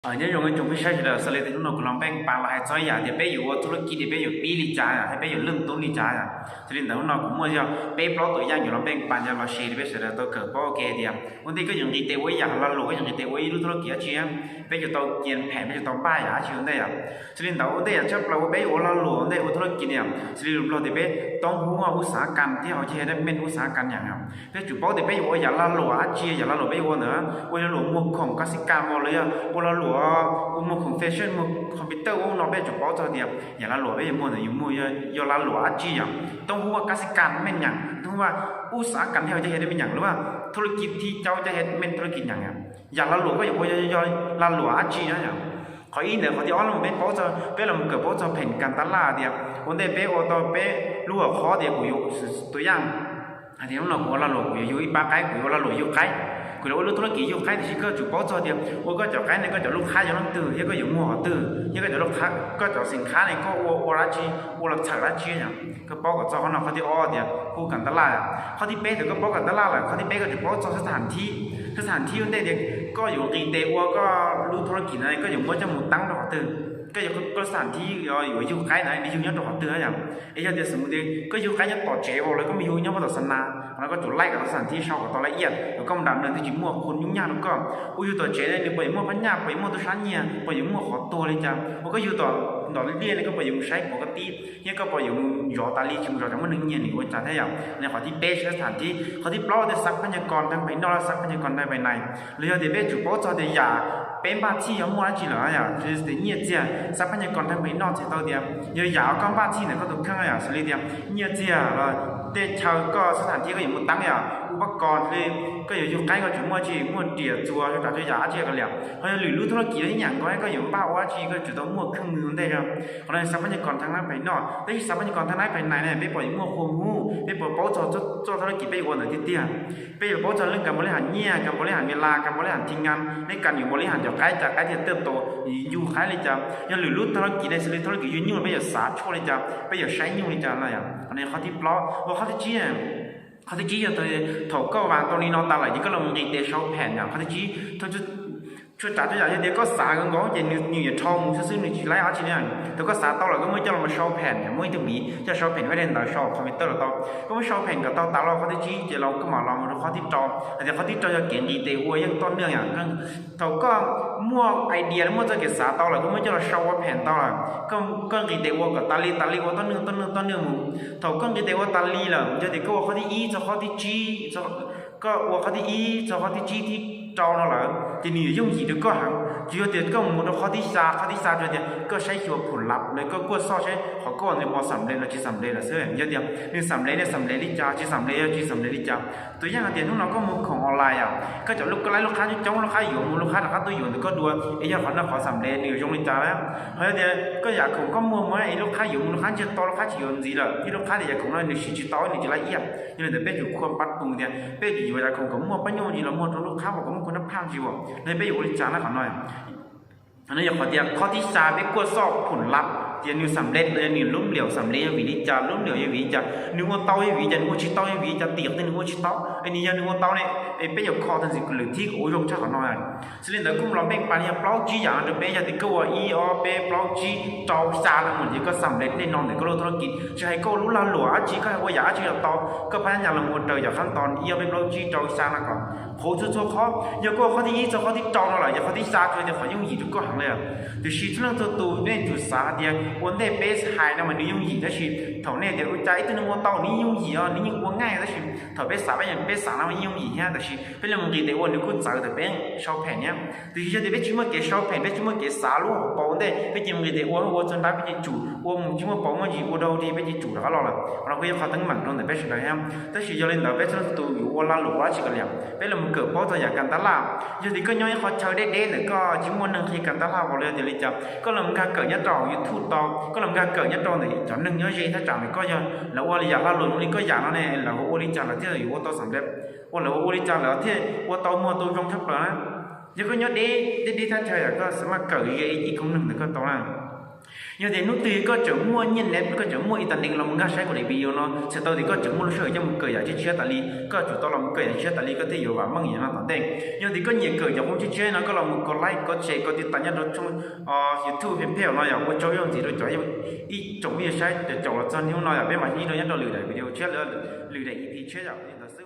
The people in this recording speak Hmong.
Nyob zoo ib tsoom phooj ywg sawv daws, xws li tias hnub no kuv los npaj los hais txog ib yam tias peb yuav ua txuj lub kij, peb yuav pib li cas, peb yuav lwj tub li cas. Xws li ntawd hnub no kuv muaj yog peb plaub tus yaj yuav los npaj los share rau peb sawv daws tau kawm paub ua ke tias ua ntej koj yuav nqis tes ua ib yam lag luam, koj yuav nqis tes ua ib lub txuj lub kij dab tsi, peb yuav tau cia phem, peb yuav tau npaj yam dab tsi ua ntej. Xws li ntawd ua ntej yam tshaj plaws uas peb yuav ua lag luam ua ntej ua txuj lub kij ne, xws li lus Nplog tias peb toob hub ub xav kas thiab hauv ceg dab meej ub xav kas yam. Peb tsum paub tias peb yuav ua yam lag luam dab tsi, yam lag luam peb yuav ua ntawd, ua lag luam muag khoom kas xi kas mos los yog ua lag luam ua muag khoom fashion, muag computer ub no, peb tsum paub txog tias yam lag luam peb yuav muag ntawd yuav muag yog lag luam dab tsi yom. Toob hub ua kas xi kas meej yam, toob hub ua ub xav kas thiab hauv ceg dab meej yam, lub txuj lub kij thib caug ceg dab meej txuj lub kij yam. Yam lag luam koj yuav ua yog lag luam dab tsi no yom. Qhov ib ntawd, qhov thib ob los peb paub txog, peb los kawm paub txog pheem kas tas laj tias ua ntej peb ua tau peb lub hom qhob tias kuv yuav, tus yaj hais tias hnub no kuv ua lag luam kuv yuav yug ib pab qaib, kuv yuav ua lag luam yug qaib, kuv yuav ua lub txuj lub kij yug qaib, tiam sis koj tsum paub txog tias ua koj cov qaib ne, koj cov lub qhab yog leej twg thiab koj yuav muag qhov twg, thiab koj cov lub qhab, koj cov xim qhab ne koj ua ua dab tsi, ua los txhawm dab tsi yom. Koj paub kom txog qhov no, qhov thib ob tias hu kas tas laj. Qhov thib peb tias koj paub kas tas laj lawm, qhov thib peb koj tsum paub txog xab tham thib. Xab tham thib ua ntej tias koj yuav nqis tes ua koj lub txuj lub kij no koj yuav muab coj mus teeb rau qhov twg, koj yuav, koj xab tham thib yuav yug qaib ntawd nws yug nyob rau qhov twg yom. Es yog tias xws li tias koj yug qaib nyob tom tsev vau lawm koj mus yug nyob puag tom xa na, qhov no koj tsum laij kom tau xab tham thib sau kom tau laj iaj kom koj mus nram nws twb tsis muaj qhua nyuj nyaj rau koj. Ua yug tom tsev ne nws puas yuav muaj phab nyaj, puas yuav muaj tub sab nyiag, puas yuav muaj qhov tuag li cas, ua koj yug tom ntawm liaj ne koj puas yuav mus saib puas koj tib, thiab koj puas yuav mus zov tas li tsis mus zov cov muaj neeg nyiag nws ua cas thiab yom. Ne qhov thib peb xab tham thib. Qhov thib plaub tias xab phaj nyaj kos nrag pem noj los xab phaj nyaj kos nrag pem nais, los yog tias peb tsum paub txog tias yam peb npaj txhij yog muaj dab tsi lawm yom, tias nyiaj txiag. Xab phaj nyaj kos nrag pem noj txhais tau tias yog yam uas koj npaj txhij ntawm koj tus kheej yom, xws li tias nyiaj txiag los tej chaw koj xab tham thib koj yuav mus teeb yom, ua pab kos li koj yuav yug qaib koj tsum muaj tsi, muaj riam txuas rau yam dab tsi ko liam. Ho yog lwm lub txuj lub kij los ib yam nkaus, koj yuav npaj ua dab tsi koj tsum tau muaj kheej mus ua ntej. Qhov no xab phaj nyaj kos nrag pem noj, tab sis xab phaj nyaj kos nrag pem nais ne peb puas yuav muaj qhua mus, peb puas paub txog txuj lub kij peb yuav ua ntawd tiag tiag. Peb yuav paub txog leej kas npaum li has nyiaj, kas npaum li has npia las, kas npaum li has thi ngas, neb kas yuav npaum li has cov qaib, cas qaib thiaj tawj tos, yug qaib li cas. Yog lwm lub txuj lub kij ne xws li txuj lub kij yug nyuj peb yuav xav tshuaj li cas, peb yuav saib nyuj li cas no yom. Qhov no qhov thib plaub. Ua qhov thib tsib, qhov thib tsib yog thaum koj vas tau li no tas lawm ces koj los nqis tes sau phem yom. Qhov thib tsib, tshuaj tsav tshuaj yam yog tias koj xav nkaus nkaus ces nws yuav dhau mus xwb xwb, nws tsis laib dab tsi li. Thaum koj xav tau lawm koj muab coj los sau phem, muaj ib tug miv coj sau phem, muaj daim ntawv sau, qhov me tawj los tau, koj muab sau phem kom tau tas los qhov thib tsib ces los koj mam los mus rau qhov thib rau. Hais tias qhov thib rau yog kev nqis tes ua yeej toj neeg yom. Thaum koj muaj idea, muaj txoj kev xav tau lawm koj muab coj los sau ua phem tau lawm, koj nqis tes ua kom tas li tas li ua toj neeg toj neeg toj neeg mus. Thaum koj nqis tes ua tas li lawm, yog tias koj ua qhov thib ib txog qhov thib tsib, koj ua qhov thib ib txog qhov thib tsib thib rau no lawm ces nws yuav yooj yim rau koj heev. Tsuas yog tias koj mus rau qhov thib xya, qhov thib xya tsuas tias koj saib xyuas phum lav los koj kuaj xoj saib qhov koj ua ntawd puas xam nplej los tsis xam nplej lawm xwb. Yog tias nws xam nplej ne xam nplej li cas, tsis xam nplej yog tsis xam nplej li cas. Tus yam hais tias hnub no koj muag khoom online os, koj cov lub, koj laib lub qhab coob coob, lub qhab yuav mus lub qhab rov qab tuaj yuav ntawm koj dua, es yog qhov no qhov xam nplej nws zoo li cas na? Ho yog tias koj yam khoom koj muag muag es lub qhab yuav mus lub qhab ntsiag to, lub qhab tsis yuav ntxiv lawm, thiab lub qhab tias yam khoom no nws siv tsis tau nws tsis laib iab. Yog li ntawd peb tsum khuam pab pus tias peb yuav yam khoom kom muaj pab nyuj ntsis los muag rau lub qhab uas kom muaj kua nab phaj ntsis as, los peb yuav ua li cas na qhov no? Qhov no yog qhov tias qhov thib xya peb kuaj xoj phum lav tias nws xam nplej los yog nws lub npliaum xam nplej yog vim li cas, lub npliaum yog vim li cas, nws ua tau yog vim li cas, nws ua tsis tau yog vim li cas, tim qhov twg nws ua tsis tau, es nws yog nws ua tau ne, es peb yuav kho tau ntxiv lwm thib kom ua zoo tshaj qhov no. Xws li ntawd kuj los npeej pas li yog plaub tsib yam no rau peb, yog tias koj ua ib ob peb plaub tsib rau xya no mus ces koj xam nplej nej no ntawm koj lub txuj lub kij, tsis hais koj ua lub lag luam dab tsi, koj ua yam dab tsi los tau, koj phab nyaj los mus ua raws yam qhab tos ib ob peb plaub tsib rau xya no kom qhuav txhua txhua qhov. Yog koj ua qhov thib ib txog qhov thib rau no lawm, yog qhov thib xya tsuas tias qhov yooj yim rau koj heev li. Tiam sis txhua leej txhua tus nej tsum xav hais tias ua ntej peb hais no mas nws yooj yim, tab sis thaum nej tias ua cas ib tug neeg ua tau nws yooj yim os, nws yeej ua ngaij, tab sis thaum peb xav, peb xav no mas yeej yooj yim thiab, tab sis peb los nqis tes ua nws kuj txawv tawm peb sau phem thiab. Tiam sis yog tias peb tsis muaj kev sau phem, peb tsis muaj kev xav lub hauv paus ua ntej, peb cia nqis tes ua, ua txog nrab peb cia tsum ua mus, tsis muaj paus muaj ntsis ua dau li peb cia tsum rov qab los lawm. Qhov no kuj yog qhov teeb meem rau ntawm peb sawv daws thiab. Tab sis yog li ntawd peb txhua leej txhua tus yuav ua lag luam ua dab tsi ko liam, peb los mus kawm paub txog yam kas tas laj. Yog tias koj nyob ib qhov chaw deb deb ntawm koj tsis muaj neeg qhia kas tas laj los yog tias li cas, koj los nkag kawm nyob rau YouTube tau, koj los nkag kawm nyob rau ntawm cov neeg nyob ze thaj tsam ntawm koj, yog lawv ua li yam lag luam zoo li koj yam no ne, lawv ua li cas lawv thiaj yuav ua tau xam nplej, ua lawv ua li cas lawv thiaj ua tau muag tau zoo tshaj plaws na. Yog koj nyob deb deb deb thaj chaw yam koj xav maj kawm ze ib koom neeg ntawm koj tau na. Yog tias hnub twg koj tseem muaj nyiaj neb, koj tseem muaj internet los mus nkag saib kuv daim video no, txhais tau tias koj tseem muaj lub sij hawm coj mus kawm yam tshiab tshiab tas li, koj tsum tau los mus kawm yam tshiab tas li koj thiaj yuav vam meej yam no tom ntej. Yog tias koj nyiam kawm cov qub tshiab tshiab no koj los mus kov like, kov share, kov tiv tas nyob rau tshooj YouTube fanpage no yog ua tsaug ntxiv rau cov ib tsoom phooj ywg saib caum los txog niaj hnub no yog peb mam sib ntsib rau nyob rau lwm daim video tshiab, lwm daim E P tshiab yom.